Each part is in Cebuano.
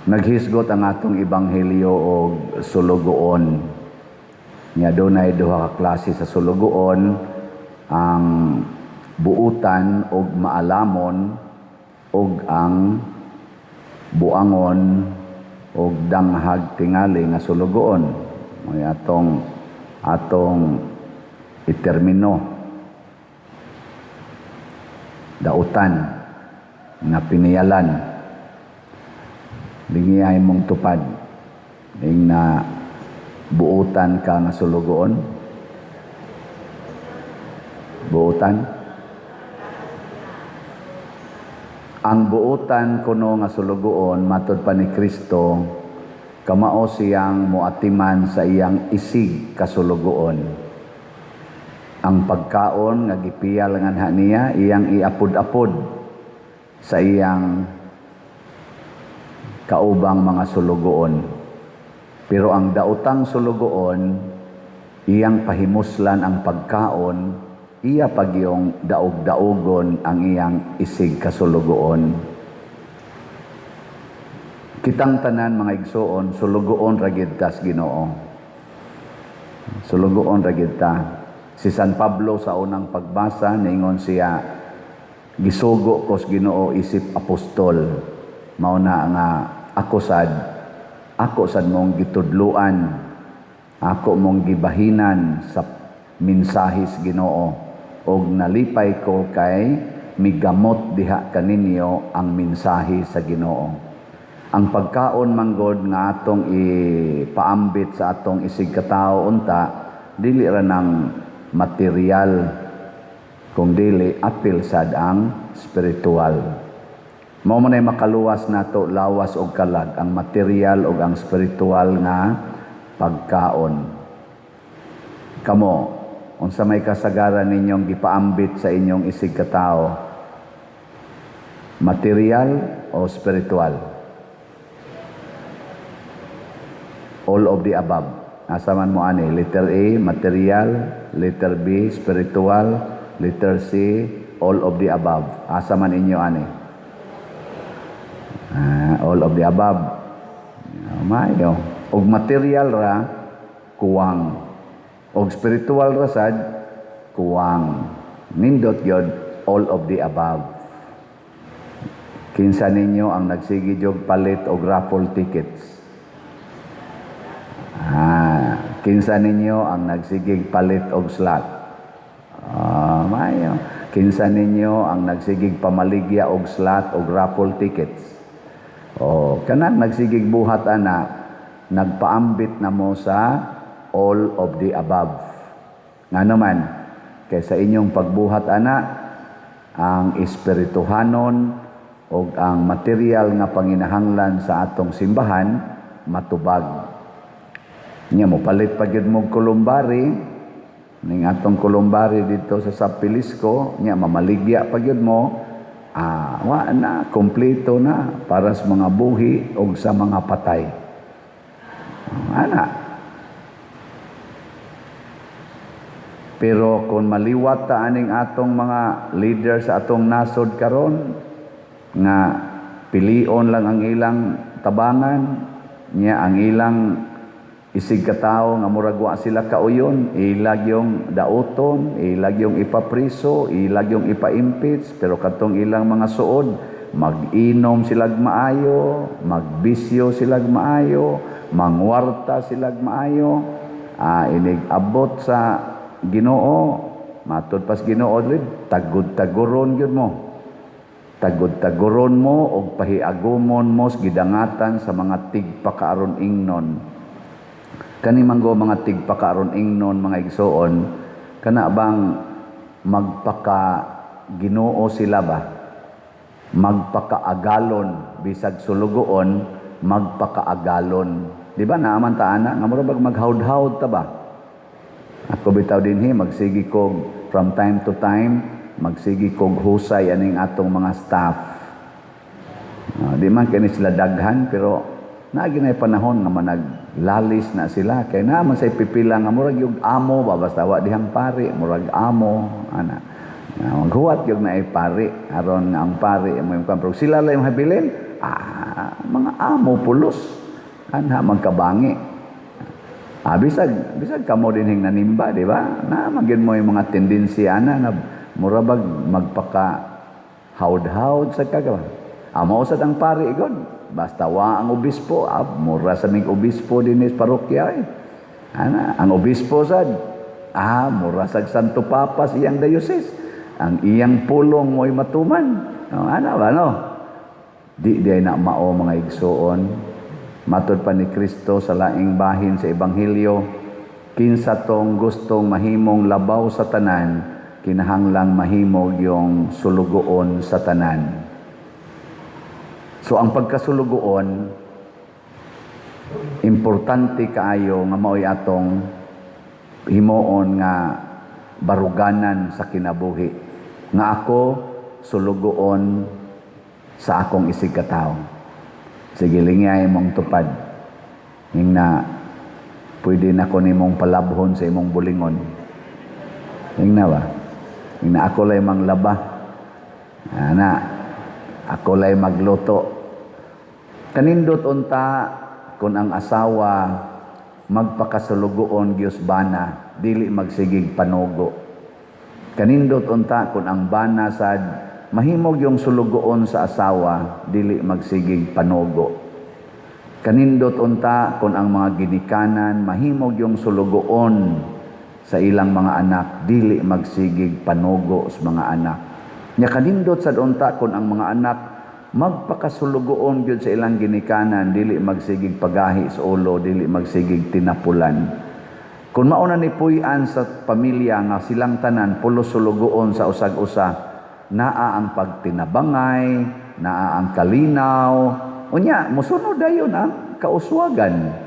Naghisgot ang atong ebanghelyo og sulugoon. Nya dunay duha ka klase sa sulugoon, ang buutan og maalamon ug ang buangon og danghag tingali nga sulugoon. May atong atong itermino dautan nga piniyalan. Lingi ay mong tupad ing na buutan ka nga sulugoon. Buutan. Ang buutan kuno nga sulugoon matud pa ni Kristo, kamao siyang moatiman sa iyang isig kasulugoon. Ang pagkaon nga gipiyal nganha niya iyang iapod-apod sa iyang kaubang mga sulugoon. Pero ang daotang sulugoon, iyang pahimuslan ang pagkaon, iya pagyong daog-daogon ang iyang isig kasulugoon. Kitang tanan, mga igsoon, sulugoon ra gyud ta sa Ginoo. Sulugoon ra gyud ta. Si San Pablo sa unang pagbasa ningon siya, "Gisugo ko sa Ginoo isip apostol." Mao na nga ako sad mong gitudluan, ako mong gibahinan sa mensahe sa Ginoo, og nalipay ko kay migamot diha kaninyo ang mensahe sa Ginoo. Ang pagkaon manggod nga atong ipaambit sa atong isig katawo unta, dili ra nang material, kung dili apil sad ang spiritual. Mao man ay makaluwas nato lawas og kalag, ang material og ang spiritual nga pagkaon. Kamo, unsa may kasagaran ninyong gipaambit sa inyong isig katawo? Material o spiritual? All of the above. Asa man mo ani? Letter A, material. Letter B, spiritual. Letter C, all of the above. Asa man inyo ani? All of the above. Mayo. Og material ra, kuwang. Og spiritual ra sad, kuwang. Nindot gyud all of the above. Kinsa ninyo ang nagsige jog palit og raffle tickets? Kinsa ninyo ang nagsigig palit og slot? Mayo. Kinsa ninyo ang nagsigig pamaligya og slot og raffle tickets? O, kanang nagsigig buhat ana, nagpaambit na mo sa all of the above. Ngano man, kay sa inyong pagbuhat ana, ang espirituhanon og ang material nga panginahanglan sa atong simbahan matubag. Nya mo palit pa gyud mo kolumbari ning atong kolumbari dito sa Sapilisco, nya mamaligya pa gyud mo, wa na, kompleto na para sa mga buhi og sa mga patay. Ana. Pero kung maliwat ta aning atong mga leader sa atong nasod karon nga pilion lang ang ilang tabangan, nya ang ilang isig katawo nga murag wa sila kauyon, ilag yung dauton, ilag yung ipapriso, ilag yung ipa-impeach, pero katong ilang mga suod, mag-inom silag maayo, magbisyo silag maayo, mangwarta silag maayo, inig abot sa Ginoo, matud pas Ginoo dili, tagud-taguron gyud mo. Tagud-taguron mo og pahiagumon mo sa gidangatan sa mga tigpakaaron ingnon. Kani man go mga tigpakaaron ingnon, mga igsoon, kana bang magpaka Ginoo sila ba? Magpakaagalon bisag sulugoon, magpakaagalon. Di ba naaman ta ana nga mura bag maghawd-hawd ta ba? Ako bitaw dinhi magsigi kog from time to time, magsigi kog husay aning atong mga staff. Di man kini sila daghan, pero naagi na panahon nga managlalis na sila kay naa man say pipila nga murag yung amo ba, basta wa dihang pari, murag amo ana. Maghuwat yung naay pari aron nga ang pari mo yung pero sila lang yung habilin, Ah, mga amo pulos. Anha magkabangi. Ah, bisag bisag kamo dinhing nanimba, di ba? Na magyud mo yung mga tendensiya ana nga mura bag magpaka hawd-hawd sa kagawa. Amo sad ang pari god. Basta wa ang obispo, ah, mura sa mig obispo dinhi sa parokya eh. Ana, ang obispo sad, ah, mura sag Santo Papa sa iyang diocese. Ang iyang pulong mo'y matuman. No, ana ba, no? Di di na mao, mga igsuon. Matod pa ni Kristo sa laing bahin sa Ebanghelyo, kinsa tong gustong mahimong labaw sa tanan, kinahanglang mahimog yung sulugoon sa tanan. So ang pagkasulugoon, importante kaayo nga mao'y atong himuon nga baruganan sa kinabuhi. Nga ako sulugoon sa akong isig katawo. Sige, lingay mong tupad. Ingna, pwede na ko nimong palabhon sa imong bulingon. Ingna ba? Ingna ako lay manglaba. Ana, ako lay magluto. Kanindot unta kung ang asawa magpakasulugoon gyud bana, dili magsigig panugo. Kanindot unta kung ang bana sad mahimog yung sulugoon sa asawa, dili magsigig panugo. Kanindot unta kung ang mga ginikanan mahimog yung sulugoon sa ilang mga anak, dili magsigig panugo sa mga anak. Nya kanindot sad unta kung ang mga anak magpakasulugoon gyud sa ilang ginikanan, dili magsigig pagahi sa ulo, dili magsigig tinapulan. Kung mauna ni puy-an sa pamilya nga silang tanan pulos sulugoon sa usag-usa, naa ang pagtinabangay, naa ang kalinaw, unya mosunod dayon ang kauswagan.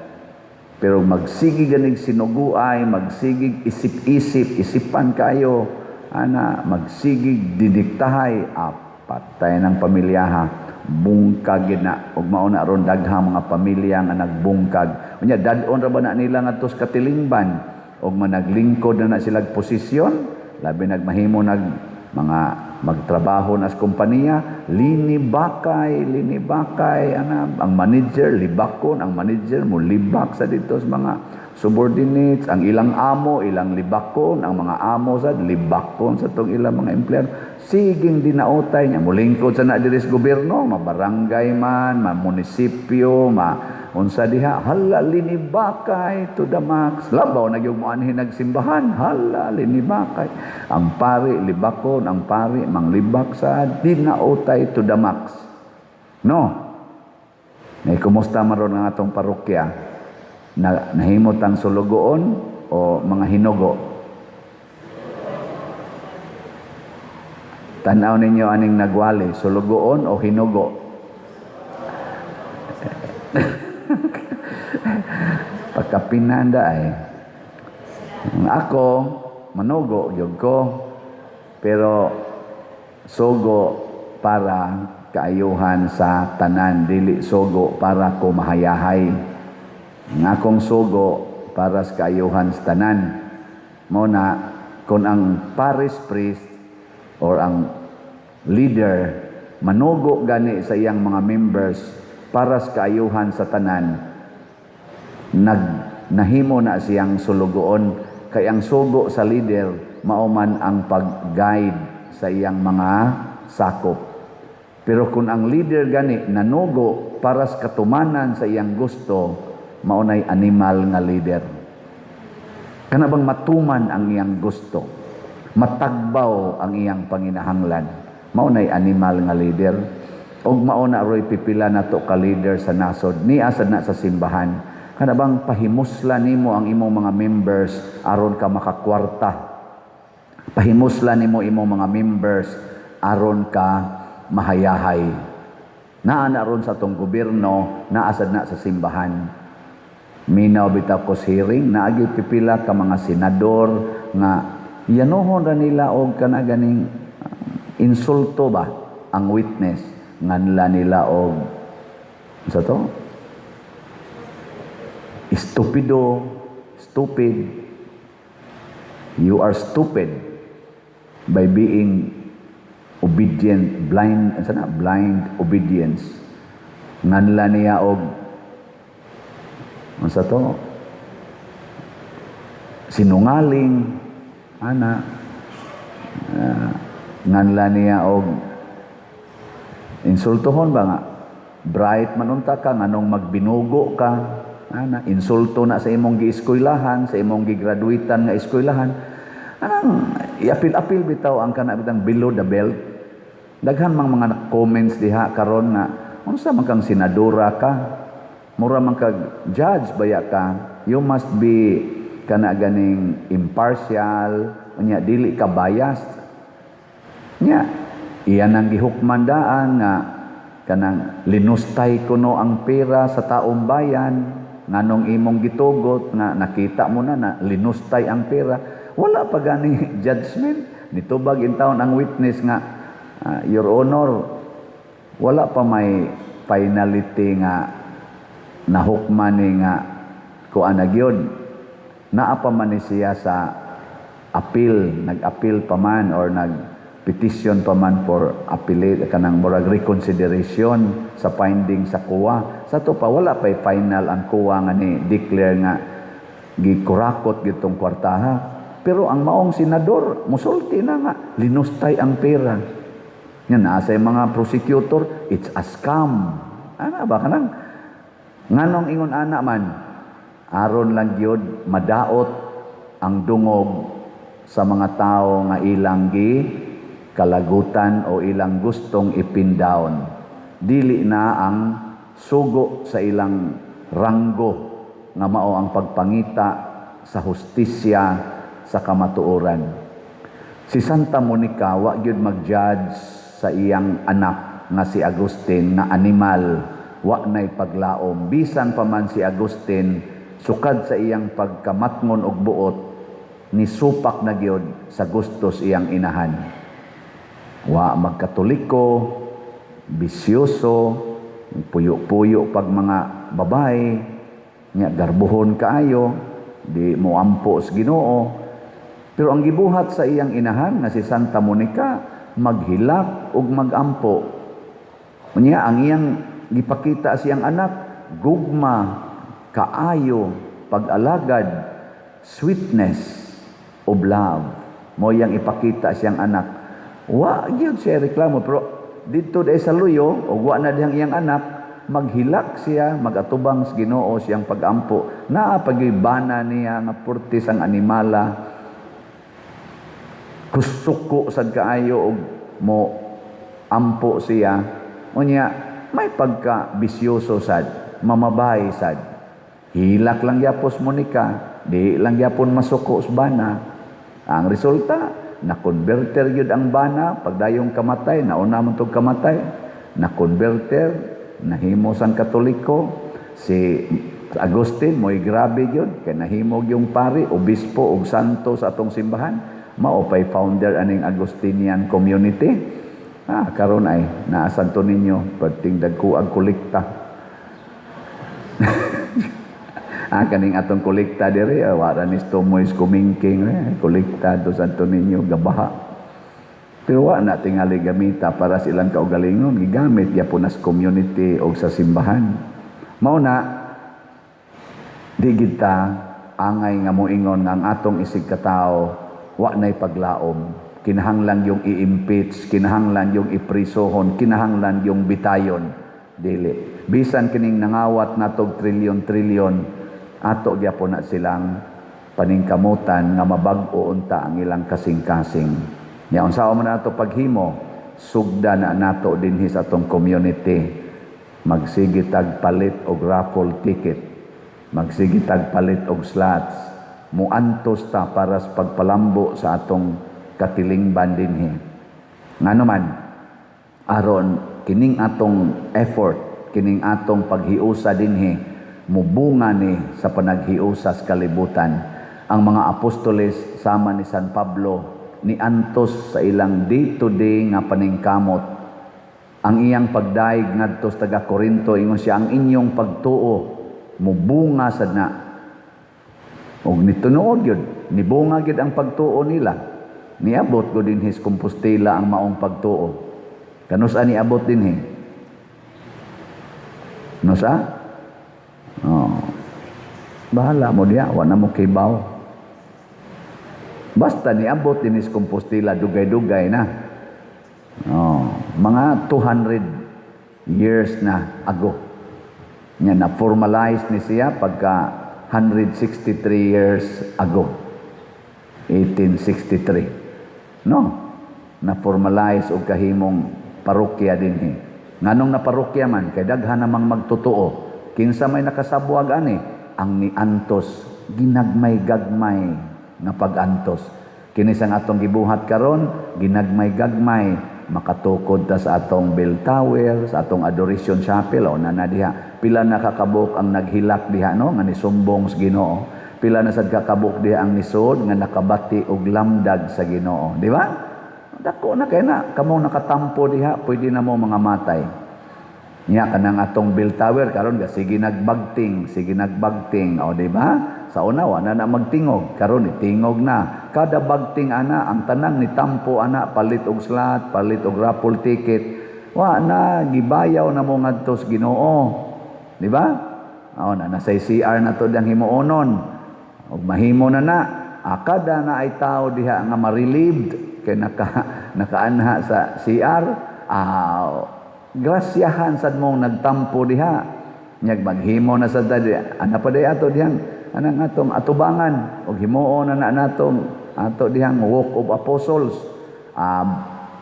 Pero magsigi ganig sinuguay, magsigig isip-isip, isipan kayo, ana, magsigig didiktahay, ah, patay ng pamilyaha, bungkag gid na. Ug mao na aron daghang mga pamilya nga nagbungkag. Unya dad-on ra ba na nila ngadto sa katilingban ug managlingkod na na sila posisyon, labi nagmahimo nag mga magtrabaho na sa kompanya, linibakay, linibakay, ana, ang manager libakon, ang manager mo libak sa dito sa mga subordinates, ang ilang amo, ilang libakon, ang mga amo sa libakon sa tong ilang mga empleyado. Siging dinautay niya, mulingkod sa na diri sa gobyerno, mabarangay man, ma munisipyo, ma unsa diha, hala, linibakay to the max. Labaw na gyud mo anhi nagsimbahan, hala, linibakay. Ang pari libakon, ang pari manglibak sa dinautay to the max. No. Nay, kumusta man ron ang atong parokya? Na, nahimot ang sulugoon o mga hinugo? Tanaw ninyo aning nagwali, sulugoon o hinugo? Pagkapinanda ay. Ako, manugo gyud ko, pero sugo para kaayuhan sa tanan, dili sugo para ko mahayahay. Ang akong sugo para sa kaayuhan sa tanan. Mao na kung ang parish priest or ang leader manugo gani sa iyang mga members para sa kaayuhan sa tanan, nag nahimo na siyang sulugoon, kay ang sugo sa leader mao man ang pag-guide sa iyang mga sakop. Pero kung ang leader gani nanugo para sa katumanan sa iyang gusto, mao nay animal nga leader. Kana bang matuman ang iyang gusto, matagbaw ang iyang panginahanglan, mao nay animal nga leader. Og mao na roy pipila nato ka leader sa nasod, niya sad na sa simbahan. Kana bang pahimusla nimo ang imong mga members aron ka makakwarta. Pahimusla nimo imong mga members aron ka mahayahay. Naa na ron sa atong gobyerno, naa sad na sa simbahan. Minaw bitaw ko hearing, naagi pipila ka mga senador nga yanohon ra nila og kana ganing insulto ba ang witness, nganla nila og sa to estupido, stupid. You are stupid by being obedient, blind, ano na, blind obedience. Nganla niya og unsa to, sinungaling ana, nganla niya og insultohon ba nga bright man unta ka, nganong magbinugo ka ana, insulto na sa imong gieskwelahan, sa imong gigraduitan nga eskwelahan. Anang iapil-apil bitaw ang kana bitang below the belt. Daghan mang mga comments diha karon nga unsa man kang senadora ka, mura man kag judge baya ka, you must be kana ganing impartial, unya dili ka biased. Nya iyan ang gihukman daan nga kanang linustay kuno ang pera sa taong bayan, nganong imong gitugot nga nakita mo na na linustay ang pera. Wala pa gani judgment. Nitubag intawon ang witness nga, "Your Honor, wala pa may finality nga nahukman ni nga kuan na gyud." Naa pa man ni siya sa appeal, nag-appeal pa man or nag petition pa man for appellate, kanang murag reconsideration sa finding sa COA. Sa to pa wala pay final ang COA nga ni declare nga gikurakot gitong kwartaha. Pero ang maong senador musulti na nga linustay ang pera. Nga naa sa mga prosecutor, it's a scam. Ana ba kanang nganong ingon ana man, aron lang gyud madaot ang dungog sa mga tao nga ilang gi kalagutan o ilang gustong ipin down. Dili na ang sugo sa ilang ranggo nga mao ang pagpangita sa hustisya, sa kamatuoran. Si Santa Monica wa gyud mag-judge sa iyang anak nga si Agustin nga animal, wa nay paglaom. Bisan pa man si Agustin, sukad sa iyang pagkamatngon og buot, ni supak na gyud sa gustos iyang inahan. Wa magkatoliko, bisyoso, puyo-puyo pag mga babae, nya garbuhon kaayo, di mo ampo sa Ginoo. Pero ang gibuhat sa iyang inahan nga si Santa Monica, maghilak ug magampo. Unya ang iyang gipakita siyang anak, gugma, kaayo, pag-alagad, sweetness of love. Mo iyang ipakita siyang anak. Wa gyud siya reklamo, pero dito dahil sa luyo ug wa na dihang iyang anak, maghilak siya, magatubang sa Ginoo siyang pagampo. Naa pagibana niya nga purtis ang animala, kusuko sad kaayo og mo ampo siya. Unya may pagka bisyoso sad, mamabay sad. Hilak lang gyapos Monica, di lang gyapon masuko sa bana. Ang resulta, na converter gyud ang bana pagdayong kamatay, nauna man tog kamatay, na converter, nahimo sang Katoliko. Si Agustin mo'y grabe gyud kay nahimo yung pari, obispo ug santo sa atong simbahan. Mao pay founder aning Agustinian community. Karon ay naa Santo Niño, perting dagko ang kolekta. Kaning atong kolekta diri, wala ni Tumoy kumingking, kolekta do Santo Niño gabaha. Pero wa na tingali gamita para sa ilang kaugalingon, gigamit gyapon nas community og sa simbahan. Mao na di kita angay nga moingon nga ang atong isig katawo wa nay paglaom. Kinahanglan yung i-impeach, kinahanglan yung iprisohon, kinahanglan yung bitayon. Dili. Bisan kining nangawat natog trilyon-trilyon, ato gyapon na silang paningkamutan nga mabag-o unta ang ilang kasing-kasing. Nya unsa man nato paghimo, sugda na nato dinhi sa atong community. Magsige tag palit og raffle ticket, magsige tag palit og slots, muantos ta para sa pagpalambo sa atong katilingban dinhi. Ngano man, aron kining atong effort, kining atong paghiusa dinhi, mubunga ni sa panaghiusa sa kalibutan. Ang mga apostoles sama ni San Pablo niantos sa ilang day-to-day nga paningkamot. Ang iyang pagdaig ngadto sa taga Korinto, ingon siya, ang inyong pagtuo mubunga sad na. Og nitunood gyud, nibunga gyud ang pagtuo nila. Niabot gud dinhi sa Compostela ang maong pagtuo. Kanus-a niabot dinhi? No sa? Oh. Bahala mo diha, wa na mo kibaw. Basta niabot dinis Compostela, dugay-dugay na. Oh, mga 200 years na ago. Nya na formalize ni siya pagka 163 years ago. 1863. No? Na formalize og kahimong parokya dinhi. Nganong na parokya man kay daghan namang magtotoo. Kinsa may nakasabwag ani? Ang niantos, ginagmay-gagmay nga pag-antos. Kini sang atong gibuhat karon, ginagmay-gagmay makatukod ta sa atong bell tower, sa atong adoration chapel o na diha. Pila na kakabuk ang naghilak diha, no, nga nisumbong sa Ginoo. Pila na sad kakabuk diha ang nisod nga nakabati og lamdag sa Ginoo, di ba? Dako na kay na kamo nakatampo diha, pwede na mo mga matay. Nya kanang atong bell tower karon ga sige nagbagting, sige nagbagting, o di ba? Sa una wa na na magtingog, karon itingog na. Kada bagting ana ang tanang ni tampo ana, palit og slot, palit og raffle ticket. Wa na gibayaw na mo ngadto sa Ginoo. Di ba? O na nasa CR na to diyang himuonon. Og mahimo na na akada na ay tao diha nga ma-relieved kay nakaanha sa CR. Grasyahan sad mong nagtampo diha. Nyag maghimo na sad diha ana pa day ato dihang anang atong atubangan og himuon na na natong ato dihang Walk of Apostles.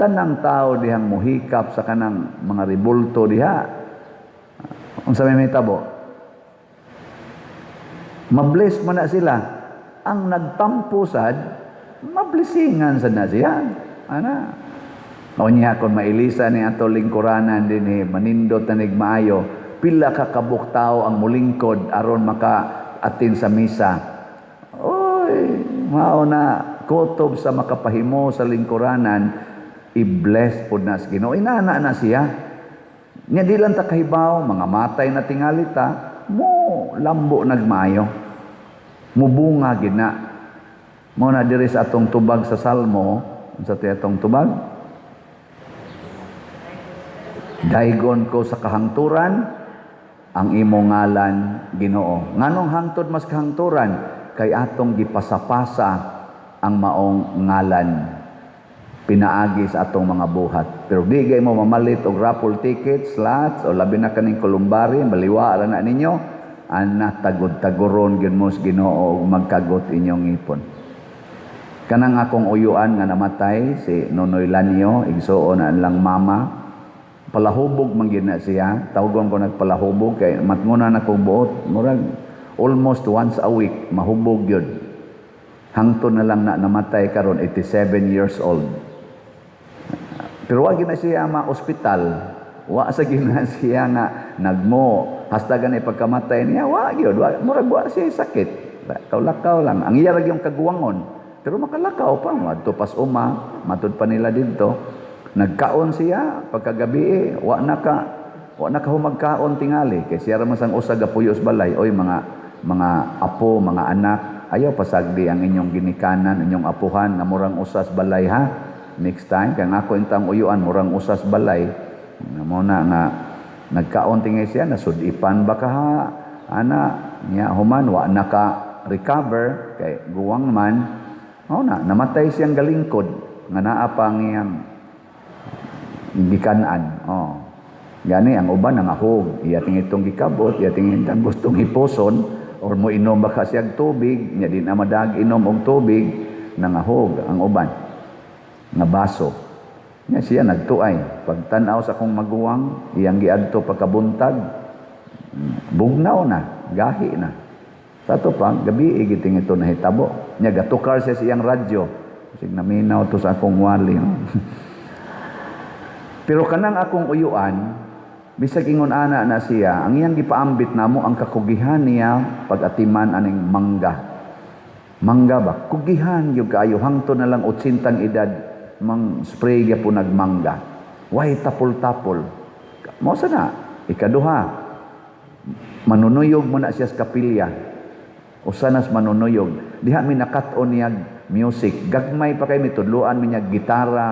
Tanang tao dihang muhikap sa kanang mga ribulto diha, unsa may mahitabo? Mabless man na sila. Ang nagtampo sad, mablessingan sad na siya ana. O niya, kung mailisa ni ato lingkuranan dinhi, manindot na maayo, pila ka kabuk tao ang mulingkod aron maka atin sa misa. Oy, mao na kutob sa makapahimo sa lingkuranan, i-bless pod na sa Ginoo. Inana na siya. Nya di lang ta kahibaw, mga matay na tingali ta, mo lambo nagmaayo. Mubunga gid na. Mao na diri sa atong tubag sa Salmo, unsa ti atong tubag? Daygon ko sa kahangturan ang imong ngalan, Ginoo. Nganong hangtod mas kahangturan? Kay atong gipasapasa ang maong ngalan pinaagi sa atong mga buhat. Pero di gay mo mamalit og raffle tickets, slots, o labi na kaning kolumbari, maliwa ra na ninyo, ana tagod-tagoron gyud mo sa Ginoo ug magkagot inyong ipon. Kanang akong uyuan nga namatay, si Nonoy Lanyo, igsuon na lang mama, palahubog man gyud na siya. Tawgon ko nagpalahubog kay matnguna na kong buot, murag almost once a week mahubog gyud. Hangtod na lang na namatay karon, 87 years old. Pero wa gyud na siya ma-ospital. Wa sa gyud na siya nga nagmo hasta gani pagkamatay niya, wa gyud, wa, murag wa siya sakit. Lakaw-lakaw lang. Ang iya ra gyud kaguwangon. Pero makalakaw pa, madto pas uma, matud pa nila didto. Nagkaon siya pagkagabi, wa na ka humagkaon tingali kay siya ra man sang usa gapuyo sa balay. Oy, mga apo, mga anak, ayaw pasagdi ang inyong ginikanan, inyong apuhan nga murang usas balay ha. Next time kay nga ako intang uyuan murang usas balay. Mo na nga nagkaon tingali siya, nasud-ipan ba ka ha? Ana niya human wa na ka recover kay guwang man. Mao na namatay siyang galingkod nga naa pa ang iyang gikan-an. Oh. Gani ang uban nangahog, iya tingitong gikabot, iya tingitang gustong hipuson or mo inom ba ka siyag tubig, nya di na madag inom og tubig, nangahog ang uban nga baso. Nya siya nagtuay. Pagtan-aw sa akong maguwang, iyang giadto pagkabuntag, bugnaw na, gahi na. Sa ato pa, gabi giting ito nahitabo. Nya gatukar siya sa iyang radyo. Sig naminaw to sa akong wali. No? Pero kanang akong uyuan, bisag ingon ana na siya, ang iyang gipaambit namo ang kakugihan niya pag-atiman aning mangga. Mangga ba? Kugihan gyud kaayo, hangtod na lang 80 edad mang spray gyapon nagmangga. Way tapol-tapol. Mao sa na ikaduha. Manunuyog mo na siya sa kapilya. Usa nas manunuyog. Diha mi nakat-on niya music. Gagmay pa kay mitudloan mi niya gitara.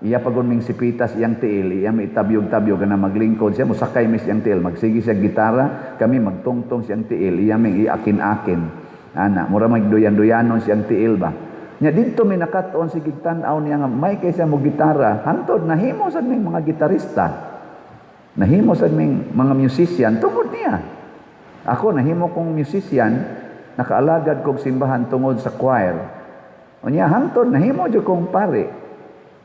Iya pag ming sipitas iyang tiil, iya may tabyog-tabyog na maglingkod siya, musakay mi siyang tiil, magsige siya gitara, kami magtungtong siyang tiil, iya ming iakin-akin. Ana, mura magduyan-duyanon siyang tiil ba. Nya didto mi nakat-on, sige tan-aw niya nga may kay siya mo gitara, hantod nahimo sad ming mga gitarista. Nahimo sad ming mga musician tungod niya. Ako, nahimo kong musician, nakaalagad kog simbahan tungod sa choir. Unya hantod nahimo jud kong pare.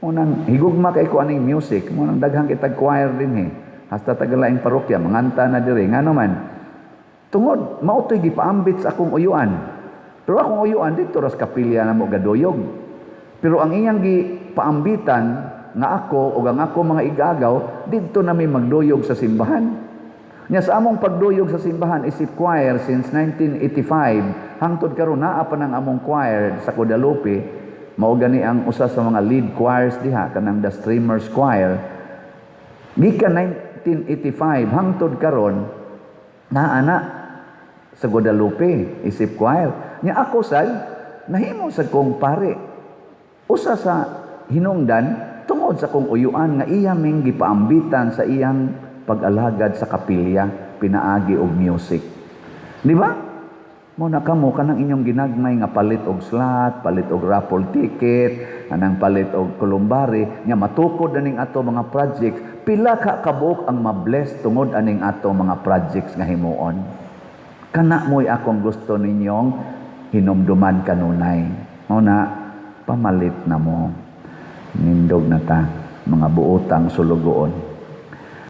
Unang higugma kay ko aning music, munang daghang kitag choir dinhi. Hasta tagalaing parokya manganta na diri, ngano man? Tungod mao to'y gipaambit sa akong uyuan. Pero akong uyuan didto ras kapilya namo gaduyog. Pero ang iyang gipaambitan nga ako ug ang ako mga igagaw didto nami magduyog sa simbahan. Nya sa among pagduyog sa simbahan isip choir since 1985 hangtod karon naa pa nang among choir sa Guadalupe. Mao gani ang usa sa mga lead choirs diha, kanang The Streamers Choir. Gikan 1985 hangtod karon naa na sa Guadalupe isip choir. Nya ako sad nahimo sad kong pare. Usa sa hinungdan tungod sa kong uyuan nga iya ming gipaambitan sa iyang pag-alagad sa kapilya pinaagi og music. Di ba? Mo na kamo, kanang inyong ginagmay nga palit og slot, palit og raffle ticket, anang palit og columbary, nya matukod aning ato mga projects, pila ka kabuok ang mabless tungod aning ato mga projects nga himuon. Kana mo'y akong gusto ninyong hinumduman kanunay. Mo na pamalit na mo. Nindog na ta, mga buotang sulugoon.